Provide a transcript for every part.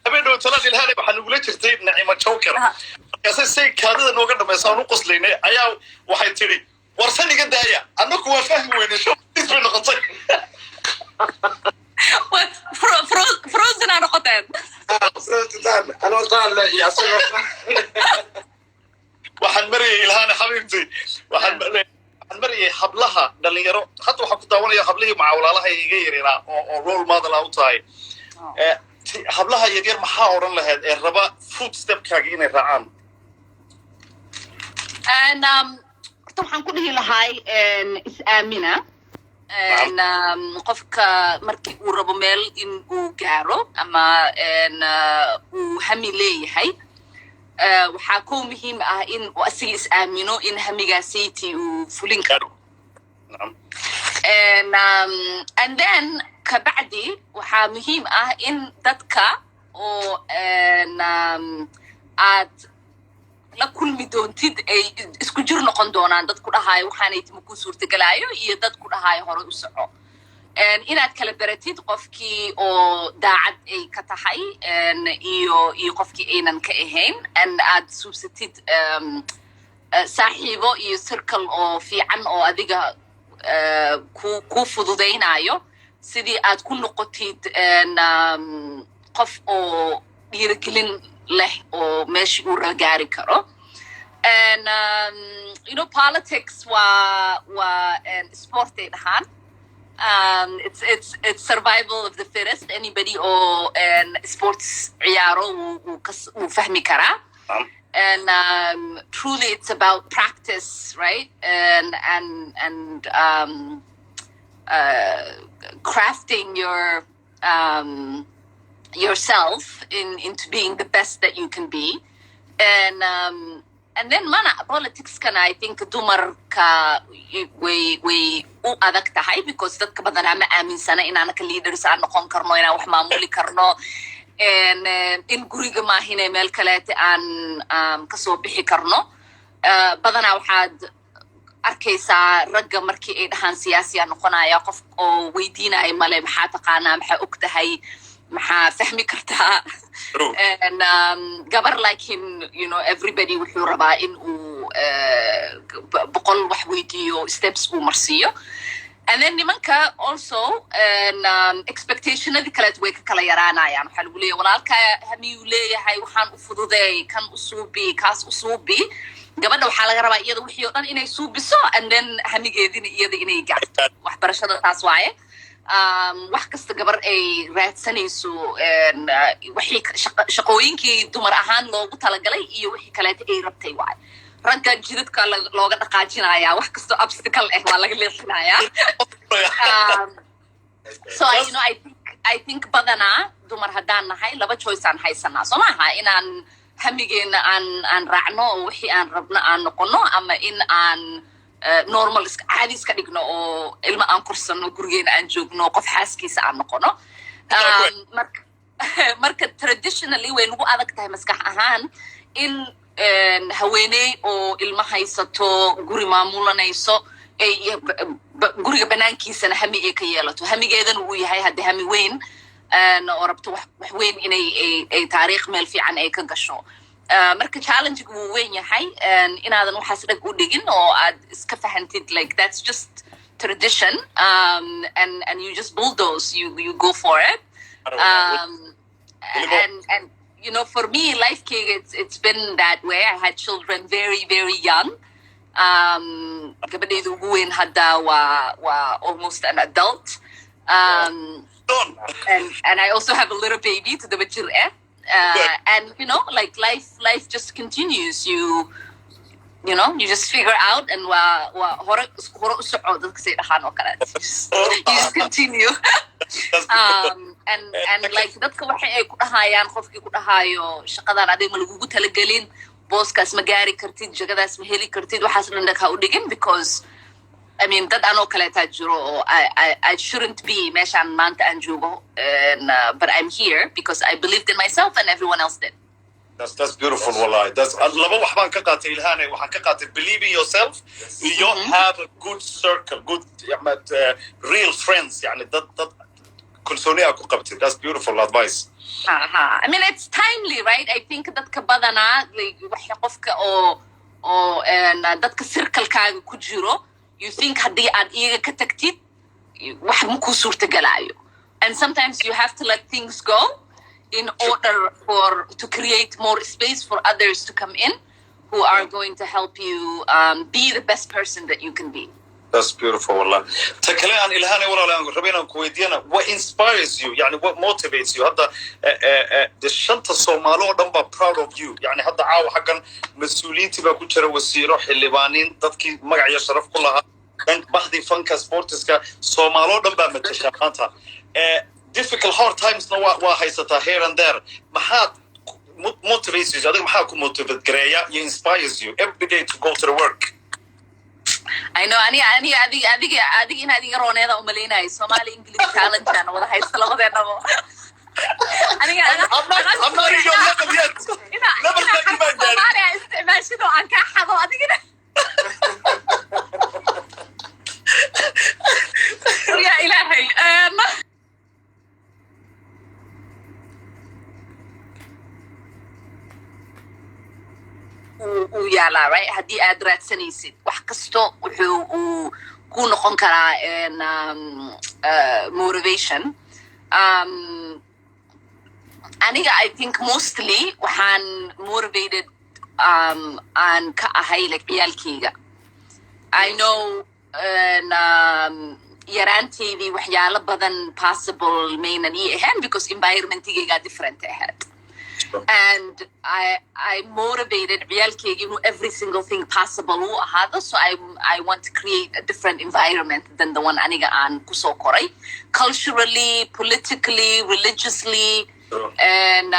Habeen dhow talaad, Ilhaane, waxaa nagula jirtay Nacima Joker. Markaasay say kaadida nooga dhamaysa aan u qoslaynay ayaa waxay tidhi, "Warsan iga daaya." Annaku waa fahmi weyne, showbiz bay noqotay. Frozen aa noqoteen. Anoo qaadle iyo asagoo. Waxaan marayay, Ilhaane xabiibti, waxaan marayay hablaha dhalinyaro. Hadda waxaan ku daawanaya hablihii macawlaalaha iga yaryara oo role model a u tahay. Hablaha yaryar maxaa odhan lahayd ee raba footstepkaaga inay raacaan? And horta waxaan ku dhihi lahay is-aamina. And qofka markii uu rabo meel in uu gaaro ama uu hami leeyahay, waxaa ko muhiim ah in uu asiga is-aamino in hamigaasaytii uu fulin karo. And then kabacdi waxaa muhiim ah in dadka oo aad la kulmi doontid ay isku jir noqon doonaan, dad ku dhahaayo waxaanay tima ku suurtagelaayo iyo dad ku dhahaayo hore u soco. Inaad kala beratid qofkii oo daacad ay ka tahay iyo qofkii aynan ka ahayn, and aad suubsatid saaxiibo iyo circle oo fiican oo adiga ku fududaynayo sidii aad ku noqotid qof oo dhiirigelin leh oo meeshii uu gaari karo. And politics waa sport ay dhahaan. It's survival of the fittest. Anybody oo sports ciyaaro wuu fahmi karaa. And truly it's about practice, right, and crafting yourself into being the best that you can be. And then mana politics-kana I think dumarka way u adag tahay because dadka badanaa ma aaminsana inaanaka leaders aan noqon karno, inaan wax maamuli karno, and in guriga maahine meel kaleete aan kasoo bixi karno. Badanaa waxaad arkaysaa ragga markii ay dhahaan siyaasiya noqonaya, qof oo weydiinaya male, maxaa taqaanaa, maxaa og tahay, maxaa fahmi kartaa? And gabar laakiin, everybody wuxuu rabaa in uu 100 wax weydiiyo, steps uu marsiiyo. And then nimanka also and, expectationadii kaleet way ka kala yaraanayaan. Waxaa lagu leeyahay, walaalka hamiyuu leeyahay, waxaan u fududeey, kan u suubi, kaas u suubi. Gabadha waxaa laga rabaa iyada wixii oo dhan inay suubiso, and then hamigeedina iyada inay gaarto. Waxbarashada taas waaye. Wax kasta gabar ay raadsanayso, wixii shaqooyinkii dumar ahaan loogu talagalay iyo wixii kaleeta ay rabtay waaye. Ragga jidadka looga dhaqaajinaya, wax kastoo obstacle ah waa laga leexinayaa. So I, you know, I think badanaa dumar haddaan nahay laba choice aan haysanaa, soo maaha? Inaan hamigeena aan raacno oo wixii aan rabno aan noqono, ama in aan normal iska caadi iska dhigno oo ilmo aan korsano, gurigeena aan joogno, qof xaaskiisa aan noqono. Marka traditionally way nagu adag tahay maskax ahaan in haweeney oo ilmo haysato, guri maamulanayso, ay guriga banaankiisana hami ay ka yeelato, hamigeedana uu yahay hadde hami weyn oo rabto wax weyn inay ay taariikh meel fiican ay ka gasho. Marka challengega wuu weyn yahay, inaadan waxaas dhag u dhigin oo aad iska fahantid like that's just tradition, and you just bulldoze, you go for it. And for me, life it's been that way. I had children very, very young. Gabadhayda ugu weyn hadda waa almost an adult, and I also have a little baby 7 jir eh. And like life just continues. You just figure out and waa hore u soco, dadka say dhahaan oo kale. You just continue. And like dadka waxa ay ku dhahayaan, qofkii ku dhahaayo shaqadan adiga ma lagugu talagelin, booskaas ma gaari kartid, jagadaas ma heli kartid, waxaas dhan dhag ha u dhigin, because I mean, dad anoo kaleetaa jiro oo I shouldn't be meeshaan maanta aan joogo, and, but I'm here because I believed in myself and everyone else did. That's beautiful, wallahi. That's laba wax baan ka qaatay, Ilhane. Waxaan ka qaatay believe in yourself iyo have a good circle, good yani, real friends, yani dad Kalsooni aad ku qabtid. That's beautiful advice. Ha, I mean, it's timely, right? I think dadka badanaa, like, waxa qofka oo dadka circlekaaga ku jiro, you think haddii aad iyaga ka tagtid wax ma kuu suurtagalaayo, and sometimes you have to let things go in order for to create more space for others to come in who are going to help you be the best person that you can be. That's beautiful, wallah. Ta kale aan Ilhaanay, walaal, aan rabo inaan ku weydiiyana, what inspires you, yani what motivates you? Hadda de shanta Soomaali oo dhan baa proud of you. Yani hadda caawa xaggan mas-uuliyiintii baa ku jira, wasiiro, xildhibaaniin, dadkii magac iyo sharaf ku lahaa bahdii fanka, sportiska, Soomaali oo dhan baa matashaa maanta. Difficult hard timesna waa haysataa here and there. Maxaad motivates you adiga? Maxaa ku motivate gareeya iyo inspires you every day to go to the work? I know, aniga adiga inaad iga rooneeda umalaynayo. Somali English challenge aan wada haysto labadeenaba. Aniga I'm not in your level yet. Level ka imaan gaarin. Soomaaliya isticmaashid oo aan kaa xado adigana. Ya Ilaahay. Uu yaalaa, right? Haddii aad raadsanaysid wax kasto, wuxuu uu ku noqon karaa motivation. Aniga I think mostly waxaan motivated aan ka ahay, like, ciyaalkayga. I know yaraanteydii waxyaalo badan possible maynan ii ahayn because environmentigaygaa different ahayd, and I motivated ciyaalkayga inuu every single thing possible uu ahaado. So I want to create a different environment than the one aniga aan kusoo koray, culturally, politically, religiously and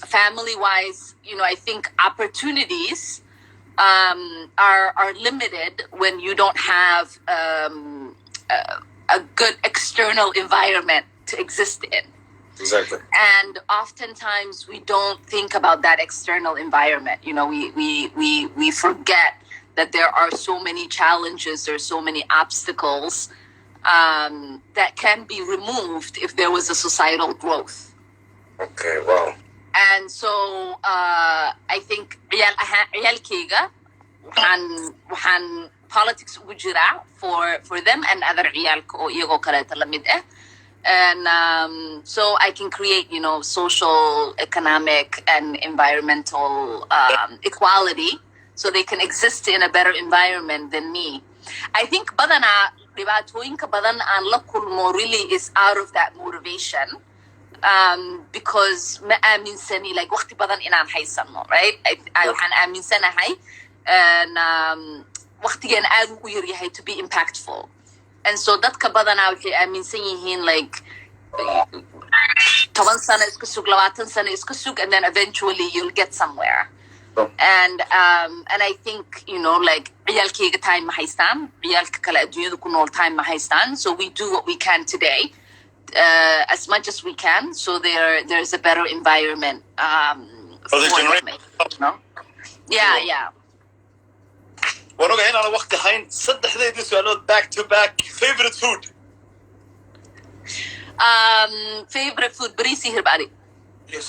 family wise. I think opportunities are limited when you don't have a good external environment to exist in. And oftentimes we don't think about that external environment. We forget that there are so many challenges, there's so many obstacles that can be removed if there was a societal growth. And so I think ciyaal ahaan, ciyaalkayga, waxaan politics ugu jiraa for them and other ciyaalka oo iyagoo kaleeta la mid ah, and so I can create social, economic and environmental equality so they can exist in a better environment than me. I think badanaa dhibaatooyinka badan aan la kulmo really is out of that motivation, because ma aaminsani, like, waqti badan inaan haysano, right? Waxaan aaminsanahay and waqtigeena aad u yar yahay to be impactful, and so dadka badanaa waxay aaminsan yihiin, like, 10 sano iska sug, 20 sano iska sug, and then eventually you'll get somewhere. And I think, like, ciyaalkayga time ma haystaan, ciyaalka kale adduunyada ku nool time ma haystaan, so we do what we can today, as much as we can, so there's a better environment For the for them, generation. Yeah. Waan ogahay inaanan waqti hayn. Saddexdeedii su-aalood back to back: favorite food? Favorite food, bariis iyo hilib ari. Yes.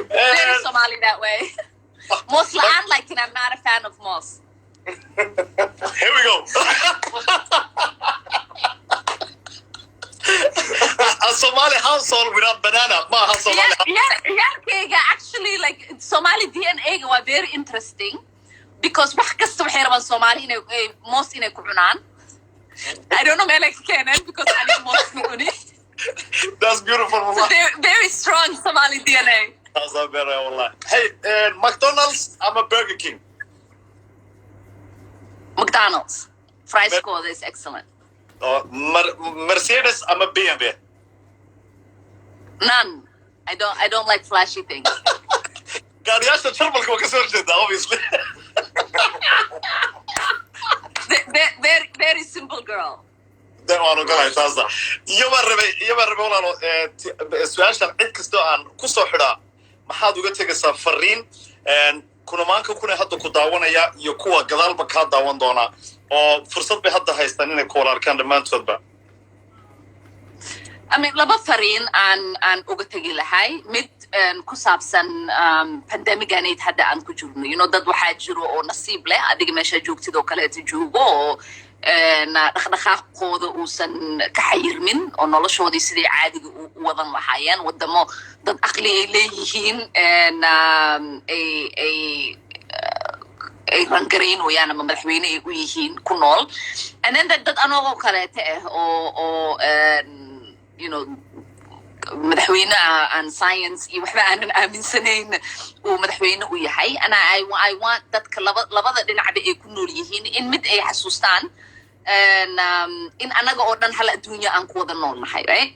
Very Somali that way. Moos la'aan, like, and I'm not a fan of moos. Here we go. A Somali household without banana maaha Somali. Ciyaalkayga actually, like, Somali DNA ga waa very interesting because wax kasta waxay rabaan Somali inay moos inay ku cunaan. I don't know meel ay ka keeneen because aniga moos ma cuni. That's beautiful, So wallah. very, very strong Somali DNA. That's better, wallah. Hey, McDonald's ama Burger King? McDonald's fries kooda is excellent. Oh, Mercedes ama BMW? None. I don't like flashy things. Gaariyaasha Jarmalka waa kasoo horjeedaa, obviously. Very, very simple girl. De waan ogolahay taasa. Iyo baan rabay, walaalo, su-aashan cid kastoo aan kusoo xidhaa: maxaad uga tegaysaa fariin? Kunamaanka kuna hadda ku daawanaya iyo kuwa gadaalba kaa daawan doonaa oo fursad bay hadda haystaan inay ku wada arkaan dhammaantoodba. I mean, laba fariin aan uga tegi lahay. Mid ku saabsan pandemic-ganeyd hadda aan ku jirno. Dad waxaa jiro oo nasiib leh, adiga meeshaa joogtid oo kaleeto joogo, oo dhaqdhaqaaqooda uusan ka xayirmin oo noloshoodii sidai caadiga u wadan lahaayeen. Wadamo dad aqli ay leeyihiin ay rangaraynayaan ama madaxweyne ay u yihiin ku nool, and then dad anagoo kaleete ah oo madaxweyne aan science iyo waxba aanan aaminsanayn uu madaxweyne u yahay. And I want dadka labada dhinacba ay ku nool yihiin in mid ay xasuustaan and in anaga oo dhan hal adduunya aan ku wada nool nahay, right?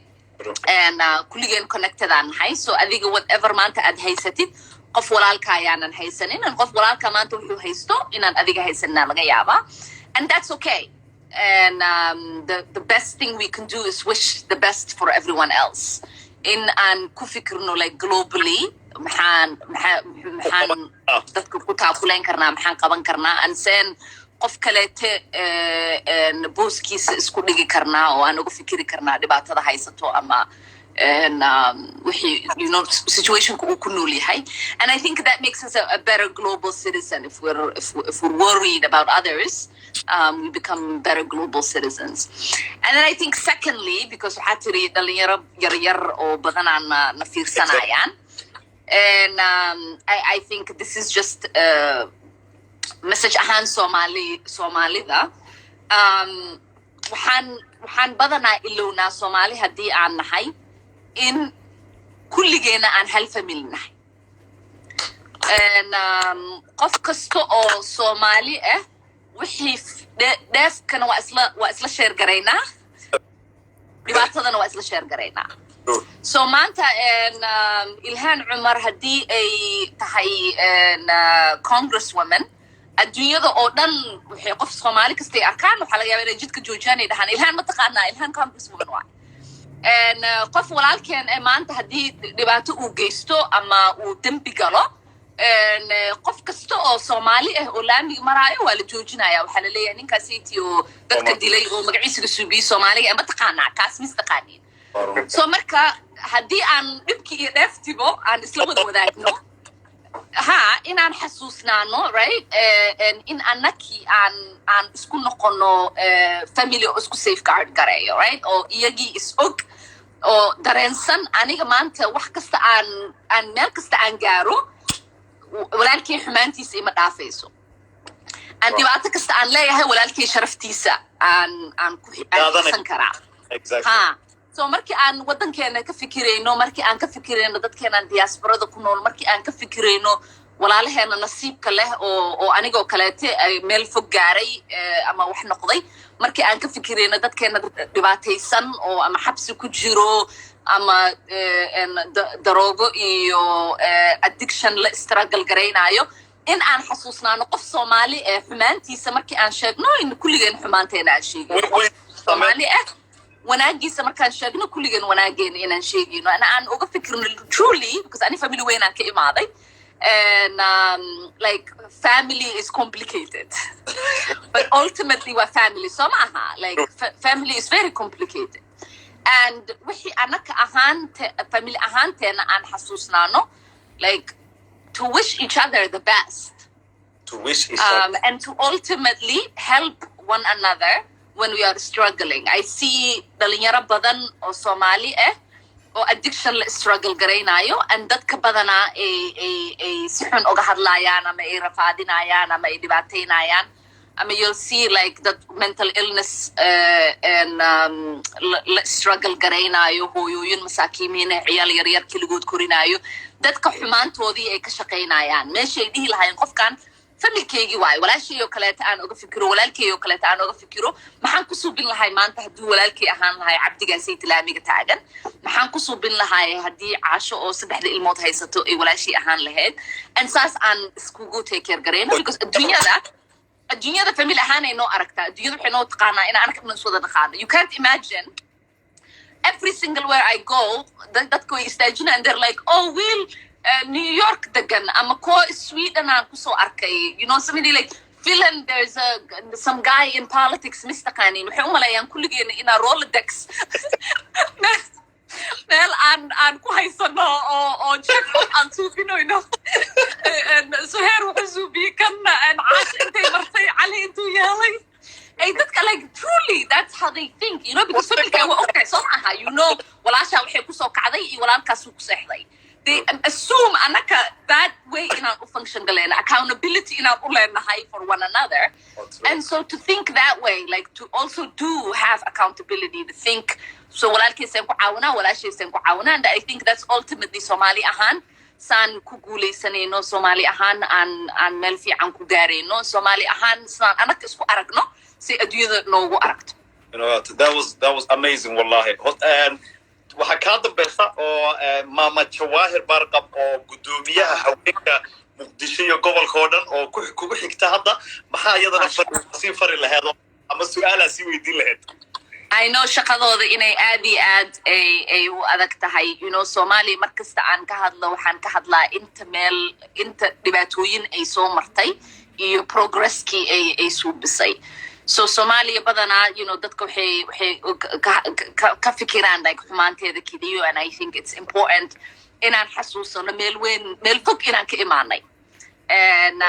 And kulligeen connected aan nahay. So adiga whatever maanta aad haysatid, qof walaalka ayaanan haysanin, and qof walaalka maanta wuxuu haysto inaan adiga haysanina laga yaabaa, and that's okay. And the best thing we can do is wish the best for everyone else, in aan ku fikirno like globally, maxaan dadka ku taakuleyn karnaa, maxaan qaban karnaa, and sen qof kaleete booskiisa isku dhigi karnaa oo aan uga fikiri karnaa dhibaatada haysato ama and wixii situationka uu ku nool yahay. And I think that makes us a better global citizen. If we're worried about others, we become better global citizens. And then I think secondly, because waxaa tiri dhalinyaro yar yar oo badanaa na fiirsanayaan, and I think this is just message ahaan Soomaalida. Waxaan badanaa ilownaa, Soomaali haddii aan nahay, in kulligeena aan hal family nahay. And qof kasta oo Soomaali ah wixii dheefkana waa isla share garaynaa, dhibaatadana waa isla share garaynaa. So maanta Ilhaan Cumar haddii ay tahay congresswoman, adduunyada oo dhan waxay qof Soomaali kastay arkaan, waxaa laga yaaba inay jidka joojiyaan, ay dhahaan, "Ilhaan ma taqaanaa? Ilhaan congresswoman waay." And qof walaalkeen ee maanta haddii dhibaato uu geysto ama uu dembi galo, and qof kasta oo Soomaali ah oo laamiga maraayo waa la joojinaya. Waxaa la leeyahay, "Ninkaasiti oo dadka dilay oo magaciisa suubiyey Soomaaliga ee ma taqaanaa? Kaas mis taqaaniin?" So marka haddii aan dhibkii iyo dheeftibo aan isla wada wadaagno, ha inaan xasuusnaano, right, in annakii aan isku noqono family oo isku safeguard gareeyo, right, oo iyagii is og oo dareensan aniga maanta wax kasta aan meel kasta aan gaaro, walaalkay xumaantiisa ima dhaafayso, aan dhibaato kasta aan leeyahay, walaalkay sharaftiisa aan ku aan Qaadanay. xisan karaa. Ha, so markii aan waddankeena ka fikirayno, markii aan ka fikirayno dadkeenaan diasporada ku nool, markii aan ka fikirayno walaalaheena nasiibka leh oo anigoo kaleete ay meel fog gaaray ama wax noqday, markii aan ka fikirayno dadkeena dhibaataysan oo ama xabsi ku jiro ama daroogo iyo addiction la struggle garaynayo, in aan xasuusnaano qof Soomaali ee xumaantiisa markii aan sheegno, in kulligeen xumaanteena aan sheegino, qof Soomaali ah wanaagiisa markaan sheegno, kulligeen wanaageena inaan sheegayno, ana aan uga fikirno truly, because ani family weyn aan ka imaaday, and like family is complicated, but ultimately waa family, soo ma aha? Like family is very complicated, and wixii anaka ahaante family ahaanteena aan xasuusnaano, like to wish each other the best To wish each other. And to ultimately help one another when we are struggling. I see dhalinyaro badan oo Soomaali ah oo addiction la struggle garaynayo, and dadka badanaa ay si xun uga hadlayaan ama ay rafaadinayaan ama ay dhibaataynayaan, ama you'll see like that mental illness and la struggle garaynayo, hooyooyin masaakiimiin ah, ciyaal yaryar keligood korinayo, dadka xumaantoodii ay ka shaqaynayaan meeshay dhihi lahaayeen, "Qofkan familkeygii waayo, walaashay oo kaleeta aan oga fikiro, walaalkey oo kaleeta aan oga fikiro, maxaan ku suubin lahay maanta hadduu walaalkey ahaan lahay cabdigaasay tilaamiga taagan? Maxaan ku suubin lahay haddii Caasho oo saddexda ilmood haysato ay walaashii ahaan lahayd?" And saas aan iskugu take care garayno, because adduunyada family ahaan ay noo aragtaa. Adduunyada waxay noo taqaanaa in anaka dhan is wada dhaqaano. You can't imagine, every single where I go, dadka way istaajinayaan. They're like, "Oh, Will." New York degan ama kuwa Sweden aan kusoo arkay, somebody like Finland, there's a some guy in politics, mistaqaanin, waxay u maleeyaan kulligeena inaa Rolodex meel aan ku haysano oo check aan suubinoyno. Suheer wuxuu suubiyey kanna, Caash intay martay, Cali intuu yeelay, ay dadka, like, truly that's how they think, because familka waa ogtahay, soo maaha? Walaashaa waxay kusoo kacday iyo walaalkaasuu ku seexday. They assume anaka that way inaan u function galeyna, accountability inaan u leenahay for one another. And so to think that way, like to also do have accountability, to think, so walaalkiisaan ku caawinaa, walaashaysaan ku caawinaa. And I think that's ultimately Somali ahaan saan ku guuleysanayno, Soomaali ahaan aan meel fiican ku gaarayno, Soomaali ahaan sidaan anaka isku aragno si adduunyada noogu aragto. You know what? That was amazing, wallahi. Waxaa kaa dambeysa oo Maama Jawaahir Barqab oo guddoomiyaha haweenka Muqdisho iyo gobolka oo dhan oo kugu xigta hadda. Maxaa iyadana sii fari laheed ama su-aalaa sii weydiin laheyd? I know shaqadooda inay aad iyo aad ay u adag tahay. Soomaaliya mar kasta aan ka hadlo, waxaan ka hadlaa inta meel, inta dhibaatooyin ay soo martay iyo progresskii ay suubisay. So Soomaaliya badanaa dadka waxay ka fikiraan like xumaanteeda keliyo, and I think it's important inaan xasuusano meel weyn, meel fog inaan ka imaanay and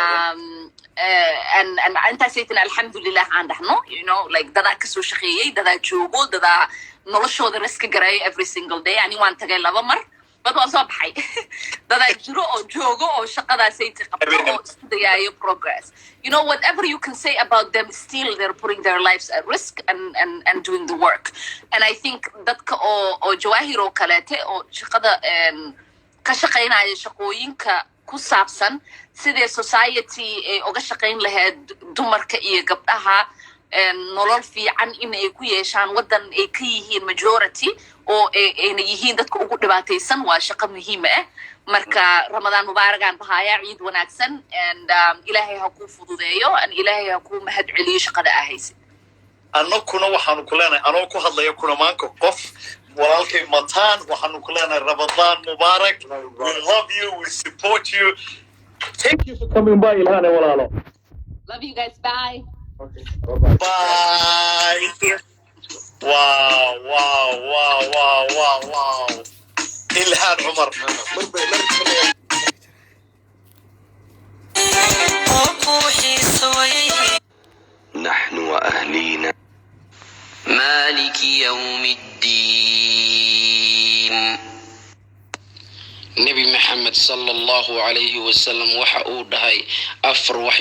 intaasaytan alxamdulilah aan dhahno, like dadaa kasoo shaqeeyey, dadaa joogo, dadaa noloshooda risk gareeyo every single day. Ani waan tagay laba mar, bad waan soo baxay. Dadaa jiro oo joogo oo shaqadaasayta qabto oo isku dayaayo progress. Whatever you can say about them, still they're putting their lives at risk and doing the work. And I think dadka oo Jawaahir oo kaleete oo shaqada ka shaqaynaya, shaqooyinka ku saabsan sidee society ay uga shaqayn lahayd dumarka iyo gabdhaha nolol fiican in ay ku yeeshaan waddan ay ka yihiin majority oo ayna yihiin dadka ugu dhibaataysan, waa shaqo muhiima ah. Marka Ramadaan mubaaragaan bahayaa, ciid wanaagsan, and Ilaahay ha kuu fududeeyo and Ilaahay ha kuu mahad celiyo shaqada aa haysid. Annakuna waxaanu ku leenahay, anoo ku hadlaya kunamaanka qof, walaalkay Mataan, waxaanu ku leenahay Ramadaan mubaarak. We love you, we support you. Thank you for coming by, Ilhane walaalo. Love you guys, bye. Bye. Thank you. Wow, Ilhaan Cumar. نحن وأهلينا. مالك يوم الدين. Nebi Maxamed sala Allahu calayhi wasalam waxa uu dhahay afar wax.